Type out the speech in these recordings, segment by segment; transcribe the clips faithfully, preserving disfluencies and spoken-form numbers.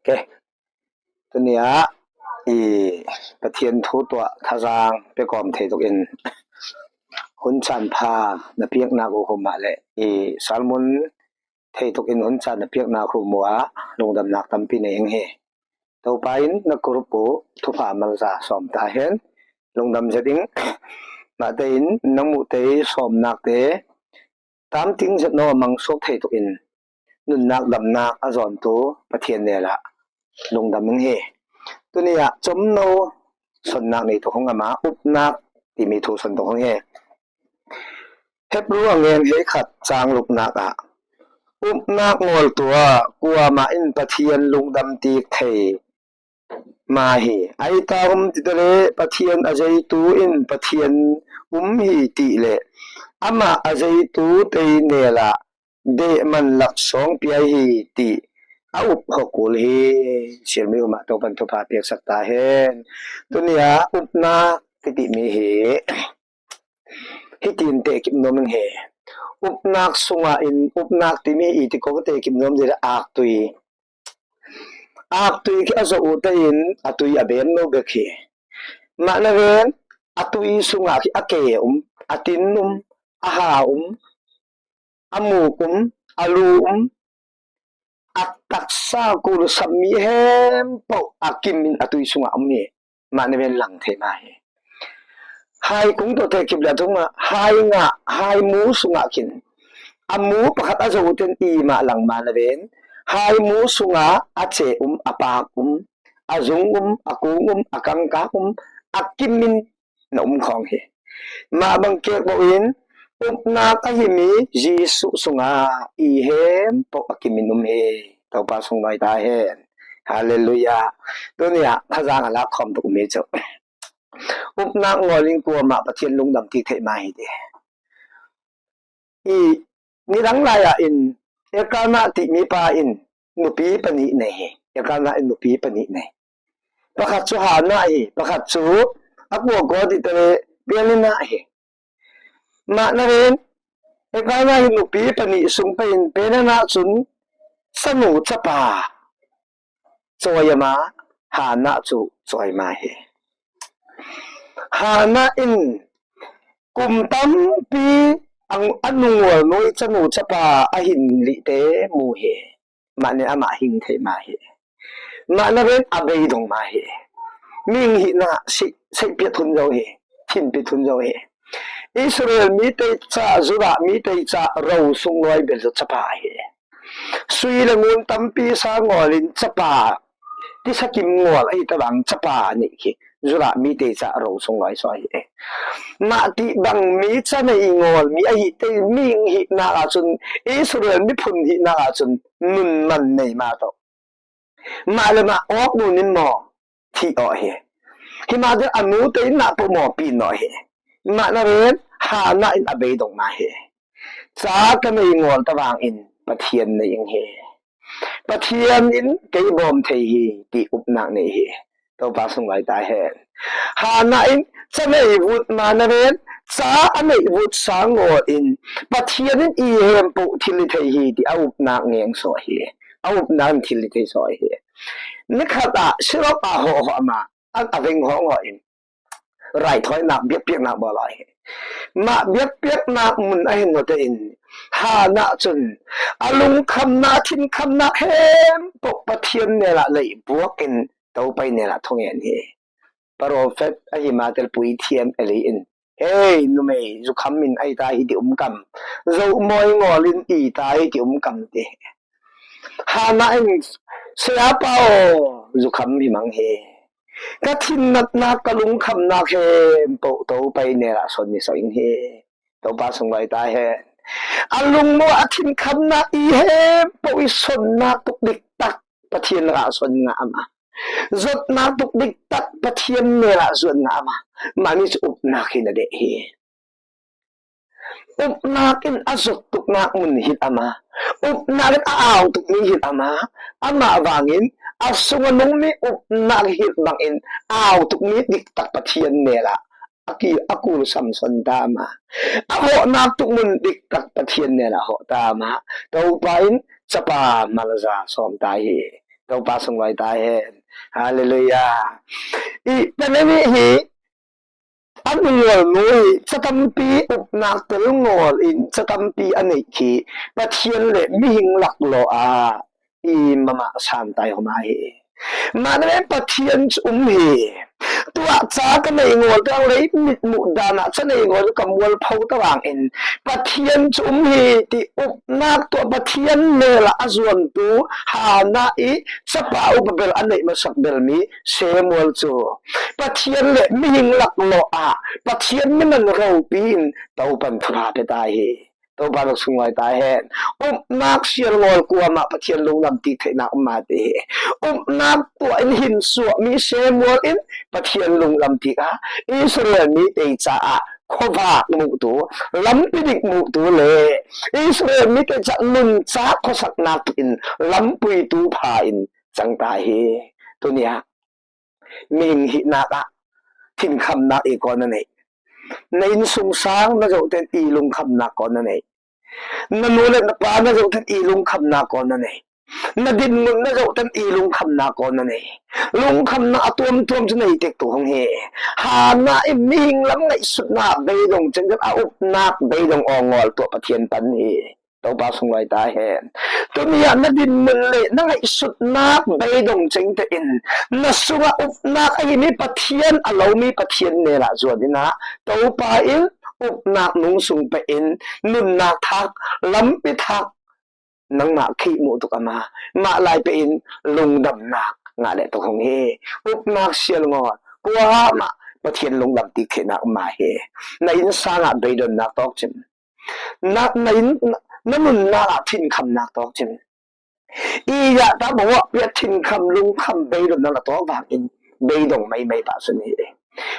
Ok. Tuni a i Pathian thu tuah thazang pia kawm thei tuk in hun chan pha na piak nak uh humah le i sermon thei tuk in hun chan na piak nak uh mu a lungdam nak tampi nei ing hi. Topa in na group uh thupha malza sawm ta hen. Lungdam zet ing. Mah te in nang muh te sawm nak te tam ting zet naw a mang suak thei tuk in nunnak damnak a zawntu Pathian nel ah lungdam ing hi. Tuni a chom no sawm nak nei tuk hong ama upnak timi thu sawm tuk hong hi. Hebru a ngen hei khat chang luknak ah upnak ngawl tua kuamah in Pathian lungdam tik thei ma hi. Ai ta hum ti ta le Pathian a zeitu in Pathian um hi ti le amah a zeitu tei nel ah dehman lak sawng pia hi ti a up hawkul hi. Silmi humah Topan thupha piaksak ta hen. Tuni a upnak titi mi hi. Hi tin te kip nuam ing hi. Upnak sungah in upnak timi i ti ko te kip nuam dih le aktui. Aktui khi a zoh uh te in a tui a bem no bek hi. Mah na ven a tui sungah khi a ke um, a tin um, a ha um, a muk um, a lu um, a taksa kul sam mi hempoh a kim in a tui sungah um hi. Mah na ven lang thei ma hi. Hai kung to te kip le a thung ah hai ngah, hai mu sungah khin a mu pakhat a zoh uh ten i mah lang mah na ven hai mu sungah a che um, a pak um, a zung um, a kung um, a kangkak um, a kim in na um khawng hi. Mah bang kek bawh in upnak a hi mi Jesu sungah i hempoh a kim in um hi. Topa sung nuai ta hen. Halleluiah. Tuni a thazang a lak khawm tuk mi chu upnak ngawl in kuamah Pathian lungdam tik thei ma hi ti. I nidang lai ah in Elkanah ti mi pa in nupi panih nei hi. Elkanah in nupi panih nei. Pakhat chu Hannah hi, pakhat chu a kua kua dih ta le Peninnah hi. Mah na ven Elkanah hi nupi panih sung pen in Peninnah chun chanu chapa chawi ama, Hannah chu chawi ama hi. Hannah in kum tampi a, a nu ngawl nuai chanu chapa a hin lih te mu hi. Mah na amah hing thei ma hi. Mah na ven a beidong ma hi. Mihing hihna sei, seihpiat hun zo hi. Thinpit hun zo hi. Israel mite cha, Judah mite cha ro sung nuai bel zo chapa hi. Sui le ngun tampi sa ngawl in chapa, tisa kim ngawl ahi ta bang chapa nih khi Judah mite cha ro sung nuai saw hi. Mah ti bang mi cha nei ngawl mi ahi te mihing hihna ah chun Israel miphun hihna ah chun nun man nei ma tawh. Mah le mah awk nu nin maw thih awh hi. Hi mah te a nu te in na pawh maw pi nawh hi. Mah na ven Hannah in a beidong ma hi. Cha ka nei ngawl ta vang in Pathian nei ing hi. Pathian in kei bawm thei hi ti upnak nei hi. Topa sung lai ta hen. Hannah in cha nei vut ma na ven cha a nei vut sa ngawl in Pathian in i hempoh thil hi thei hi ti a upnak ngeng saw hi. A upnak in thil hi thei saw hi. Ni khat ah Shiloh ah hawh hawh ama a, a veng hawh hawh in raithawinak biakpiaknak bawl aw hi. Mah biakpiaknak mun a hin hawh te in Hannah chun a lungkhamna, thinkhamna hempoh Pathian nel ah lei buak in Topa i nel ah thungen hi. Prophet ahi ma tel puithiam a lei in, hei numei, zukham in ahi ta hi ti um kam? Zoh mawi ngawl in i ta hi ti um kam ti. Hannah in, Sayapa aw, zukham hi mang hi. Ka thinnatna, ka lungkhamna hempoh Topa i nel ah son ni saw ing hi. Topa sung lai ta hen. A lungmuang a thinkhamna i hempoh i sonna tuk diktak Pathian ah son nga ama. Zotna tuk diktak Pathian nel ah zot nga ama. Mah mi chu upnak hi na deh hi. Upnak in a zot tuknak mun hi ama. Upnak in a au tuk mi hi ama. Amah vang in a sung a nung mi upnak hi bang in au tuk mi diktak Pathian nel ah a ki, a kul sam son ta ama. A hawhnak tuk mun diktak Pathian nel ah hawh ta ama. Topa in chapa malza sawm ta hi. Topa sung ngawl ta hen. Halleluiah. I, tua nih hi, a nu ngawl nu hi, cha tampi upnâk tel ngawl in, cha tampi a nei hi, Pathian leh mihing laklua ah, i mama sâng tai hawm ahi. Mah nang Pathian chu um hi. Tua cha ka nei ngawl, tua lei mitmu dan ah cha nei ngawl ka mualpho ta vang in, Pathian chu um hi ti upnâk tua Pathian mêl ah a zuantu Hana i chapa upa bel a nei masak bel mi Samuel chu Pathian leh mihing laklua ah Pathian min a ropui in Topa'n thupha pe ta hi. Topa lungsim ngawl ta hen. Upnâk sial ngawl kuama Pathian lungdam ti theinâk ma ti hi. Upnâk tua in hin suah mi Samuel in Pathian lungdam ti a, Israel mite cha ah khuavâk mutu, lampi dik mutu leh Israel mite cha nunchâk khuasaknâk tu in lampuitu pha in chang ta hi. Tuni ah mihing hihnâk ah thinkhamnâk i kaw na nei. Na innsung sâng na zoh ten i lungkhamnâk kaw na nei. Na nu leh na pa na zoh ten i lungkhamnâk kaw na nei. Na dinmun na zoh ten i lungkhamnâk kaw na nei. Lungkhamnâk a tuamtuam chu nei tek tu hang hi. Hana in mihing lam ngaihsutnâk beidong cheng a upnâk beidong aw ngawl tua Pathian pan hi. Topa sung ngawl ta hen. Tuni ah na dinmun leh na ngaihsutnâk beidong cheng te in, na sung ah upnâk ahi mi Pathian a lo mi Pathian mêl ah zuan in ah, Topa in upnâk nung sung pia in, nunna thak, lampi thak, nangma khih muh tuk ama, mah lai pia in lungdamnâk ngah leh tuk hang hi. Upnâk sial ngawl kuama Pathian lungdam ti theinâk ma hi. Na inn sâng ah beidonnâk tawk chin. Na, na inn, na, na nunna ah thinkhamnâk tawk chin. I ya ta bang ah pia thinkham lungkham beidonnâk na tawk vang in beidong maimai pah sun hi.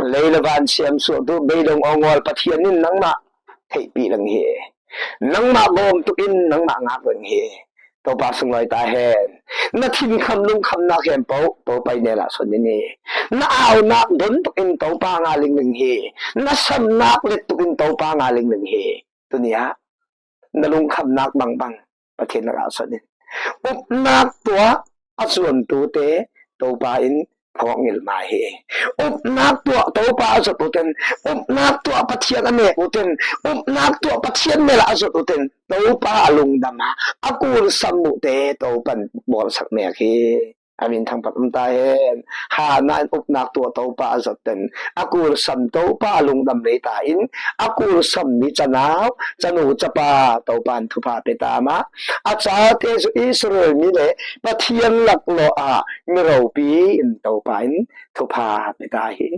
Lei leh van siam suaktu beidong aw ngawl Pathian in nangma theihpih leng hi. Nangma gawm tuk in nangma ngâk leng hi. Topa sung ngawl ta hen. Na thinkham lungkhamnâk khempeuh Topa i mêl ah suan in hi. Na aunâk don tuk in Topa ngâ lingleng hi. Na samnâk let tuk in Topa ngâ lingleng hi. Tuni ah na lungkhamnâk bangbang Pathian lakah suan in. Upnâk tua a zuantute Topa in phawk ngil ma hi. Upnâk tua Topa a zot u ten, upnâk tua Pathian a nêk u ten, upnâk tua Pathian mêl ah a zot u ten Topa a lungdam a, a kulsam uhte Topa'n bawlsak mêk hi. A minthang pat um ta hen. Hana in upnâk tua Topa a zot ten a kulsam Topa a lungdam lei ta in, a kulsam mi chanau, chanu, chapa Topa'n thupha pe ta ma. A chate chu Israel mi leh Pathian laklua ah mi ropui in Topa in thupha pe ta hi.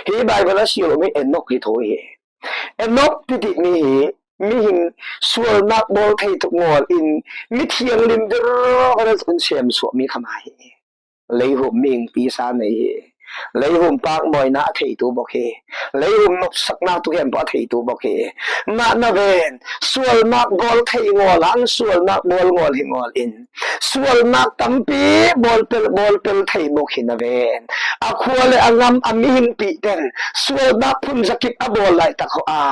Hi Bible a sil um hi Enok hi thu hi. Enok titi mi hi mihing sualnâk bawl thei tuk ngawl in, mi thianglim deuh a rel un sêm suah mi kha ma hi. Leihum mihing pisa nei hi. Leihum pâkmawina a theitu bawk hi. Leihum nopsaknâk tu khempeuh a theitu bawk hi. Mah na ven, sualnâk bawl thei ngawl, hang sualnâk bawl ngawl hi ngawl in, sualnâk tampi bawl pel, bawl pel thei bawk hi na ven. A khua leh a gam a mihing pite'n sualnâk phun zakip a bawl lai tak haw a,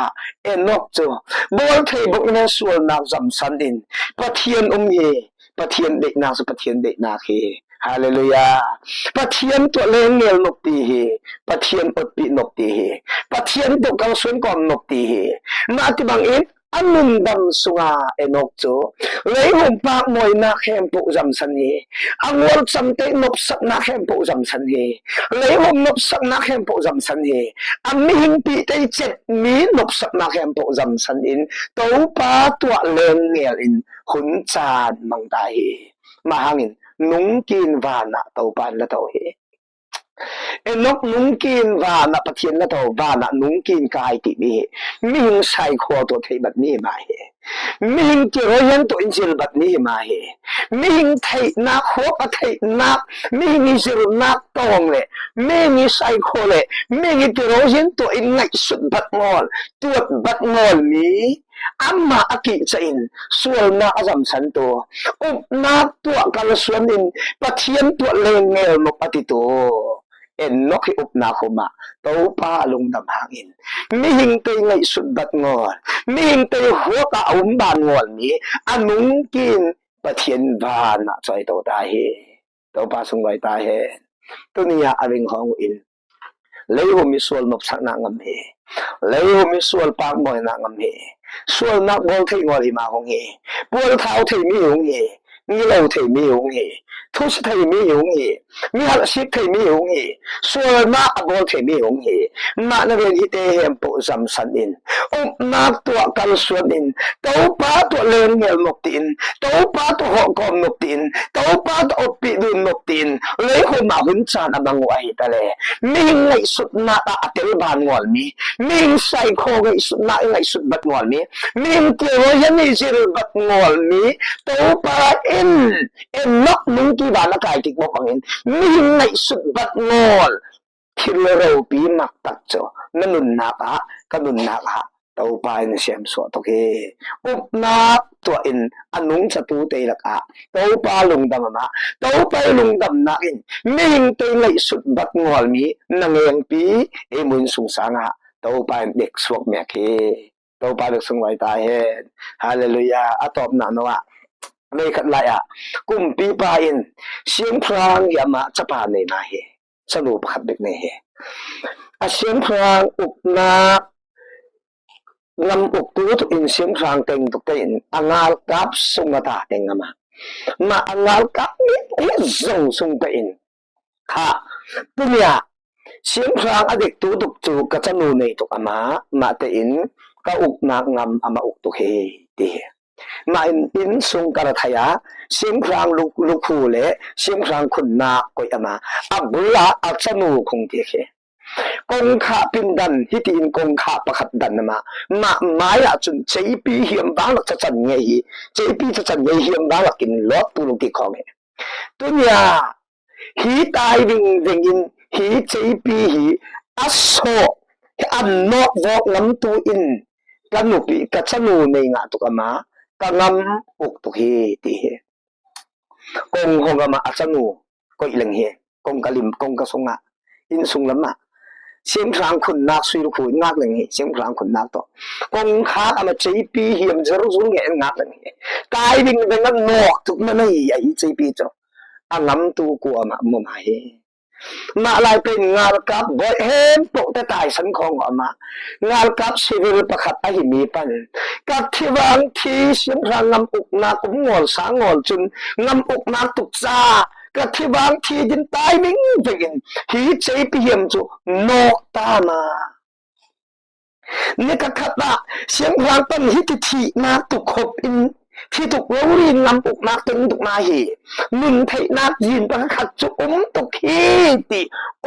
Enok chu bawl thei bawk in sualnâk zamsan in, Pathian um hi. Pathian deihnâk chu Pathian deihnâk hi. Halleluiah. Pathian tawh leng ngel nop ti hi. Pathian otpih nop ti hi. Pathian tawh kalsuan kawm nop ti hi. Mah ti bang in a nundam sung a Enok chu leihum pâkmawina khempeuh zamsan hi. A ngawl chamte nopsakna khempeuh zamsan hi. Leihum nopsakna khempeuh zamsan hi. A mihing pite i chet mi nopsakna khempeuh zamsan in Topa tawh leng ngel in hun chan mang ta hi. Mah hang in nungkin van ah Topa'n la to hi. Enok nungkin van ah Pathian la to, van ah nungkin kai ti mi hi. Mihing saikhua tawh theihbat mi hi ma hi. Mihing tirawihian tawh in zilbat mi hi ma hi. Mihing theihnâk, huap a theihnâk, mihing i zilnâk tawng leh, mihing i saikhua leh mihing i tirawihian tawh in ngaihsutbat ngawl, tuatbat ngawl mi ama a kihcha in sualnâk a zamsantu, upnâk tawh kalsuan in Pathian tawh leng ngel nop a titu Enok hi upnâk hum ah Topa a lungdam hang in, mihingte i ngaihsutbat ngawl, mihingte i huap ah a um ban ngawl mi a nungkin Pathian van ah chawi to ta hi. Topa sung vai ta hen. Tuni a a veng hawng uh in, leihum i sual nopsakna ngam hi. Leihum i sual pakmawina ngam hi. Sualnak bawl thei ngawl hi mah hung hi. Pualthau thei mi hung hi. Ngilo thei mi hung hi. Thusi thei mi hung hi. Mi halhsik thei mi hung hi. Sualnak a bawl thei mi hung hi. Mah na ven hite hempoh zamsan in, upnak tuah kalsuan in, Topa tuah lengnel nop tiin, Topa tuah hawhkawm nop tiin, Topa tuah oppih dun nop tiin, leikhum ah hun caan a mang uh ahi ta le, mihing ngaihsutna ah a telban ngawl mi, mihing saikhaw ngaihsutna i ngaihsut bat ngawl mi, mihing tiroi hian i zil bat ngawl mi, Topa in en nawk nung ki van a kai kik bawk bangin, mihing ngaihsut bat ngawl thil ropi maktak chu na nunnak ah, ka nunnak ah Topa in siam suah tuk hi. Upnak tuah in a nungchatute lakah Topa lungdam amah, Topa i lungdamnak in mihingte ngaihsut bat ngawl mi na ngengpi ei mun sung sangah Topa in dek suak mek hi. Topa dek sung vai ta hen. Halleluiah. A tawpna no ah, vei khat lai ah, kumpipa in siangtho hi, amah chapa nei na hi. Chanu pakhat bek nei hi. A siangtho upna ngam uktu tuk in siangtho teng tuk te in a ngalkap sung a ta teng amah. Mah a ngalkap mit hi zong sung te in, kha, tuni a siangtho a dektu tuk chu ka chanu nei tuk amah, mah te in ka uknak ngam amah uk tuk hi, ti hi. Mah in inn sung ka ra thei a, siangtho luk, lukhu le siangtho khunnak koih amah. A bul ah a chanu khung kik hi. Kongkhak pindan, hiti in kongkhak pakhat dan amah. Mah mai ah chun cheipi hiam bang lak chachan ngei hi. Cheipi chachan ngei hiam bang lak in lawp tu luk kik khawng hi. Tuni a hi tai vingveng in hi cheipi hi a sawh, hi a nawk vawk ngamtu in ka nupi, ka chanu nei ngah tuk amah, ka ngam uk tuk hi, ti hi. Kong hong amah a chanu koih leng hi. Kong ka lim, kong ka sung ah, inn sung lam ah, siangtho khunnak sui lukhu in ngak leng hi. Siangtho khunnak tawh kongkhak amah cheipi hiam zeruzul ngei in ngak leng hi. Tai vingveng a nawk tuk na nei a hi cheipi chu. A ngamtu kuamah mawh mah hi. Mah lai pen ngalkap bawi hempoh te taisan khawng amah. Ngalkap civil pakhat ahi mi pan, ka thi vang thi siangtho ngam uknak um ngawl sa ngawl chun, ngam uknak tuk cha ka thi vang thi din tai vingveng in hi cheipi hiam chu nawk ta ma. Ni khat khat ah siangtho pan hiti thihnak tuk khop in, thi tuk lo ri in ngam uknak teng tuk na hi. Nun theihnak zin pakhat chu um tuk hi, ti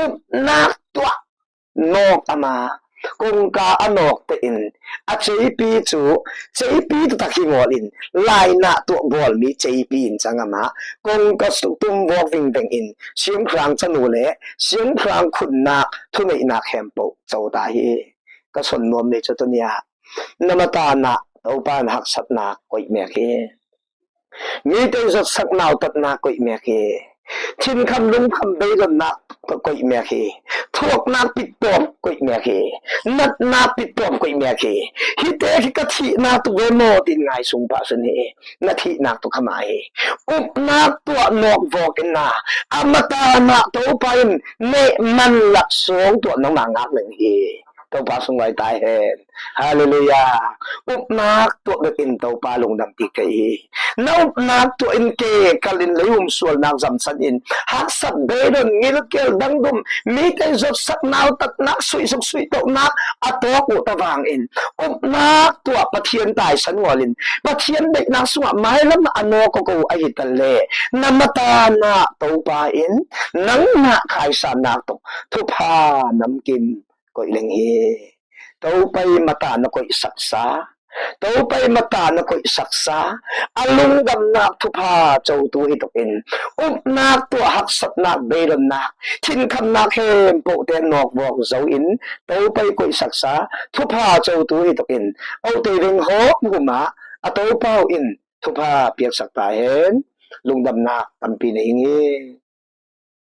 upnak tuah nawk amah. Kongkhak a nawk te in a cheipi chu cheipi taktak hi ngawl in, lainat tuah bawl mi cheipi in chang amah. Kongkhak suk tum vawk vingveng in siangtho chanu le siangtho khunnak thuneihnak hempoh cho ta hi. Ka son nuam mi chu tuni a, na matan ah Topa in haksatna koih mek hi. Mite zotsak nautatna koih mek hi. Thinkham lungkham beidonna koih mek hi. Thuaknak pittawm koih mek hi. Natna pittawm koih mek hi. Hite khi ka thihnak tuk ve maw tin ngaisung pah sun hi. Na thihnak tuk kha mah hi. Upnak tuah nawk vawk in na, a matan ah Topa in neh man lak sung tuah nangma ngak leng hi. Topa sung vai ta hen. Halleluiah. Upnak tuah bek in Topa lungdam kik thei hi. Na upnak tuah in kei kal in lei um sualnak zamsan in, haksat, beidon, ngilkel, dangdum, mite zotsak nautatnak, suihsuk suihtohnak a tawk uh ta vang in, upnak tuah Pathian taisan ngawl in, Pathian deihnak sungah mailam a nawk ko ahi ta le, na matan ah Topa in nangma khaisannak tuk thupha namkim koih leng hi. Topa i matan a koihsaksa, Topa i matan a koihsaksa, a lungdamnak thupha chotu hi tuk in, upnak tuah haksatnak, beidonnak, thinkhamnak hempoh te nawk vawk zo in, Topa i koihsaksa thupha chotu hi tuk in, ote veng hawk hum ah a Topa uh in thupha piaksak ta hen. Lungdamna tampi nei ing ei.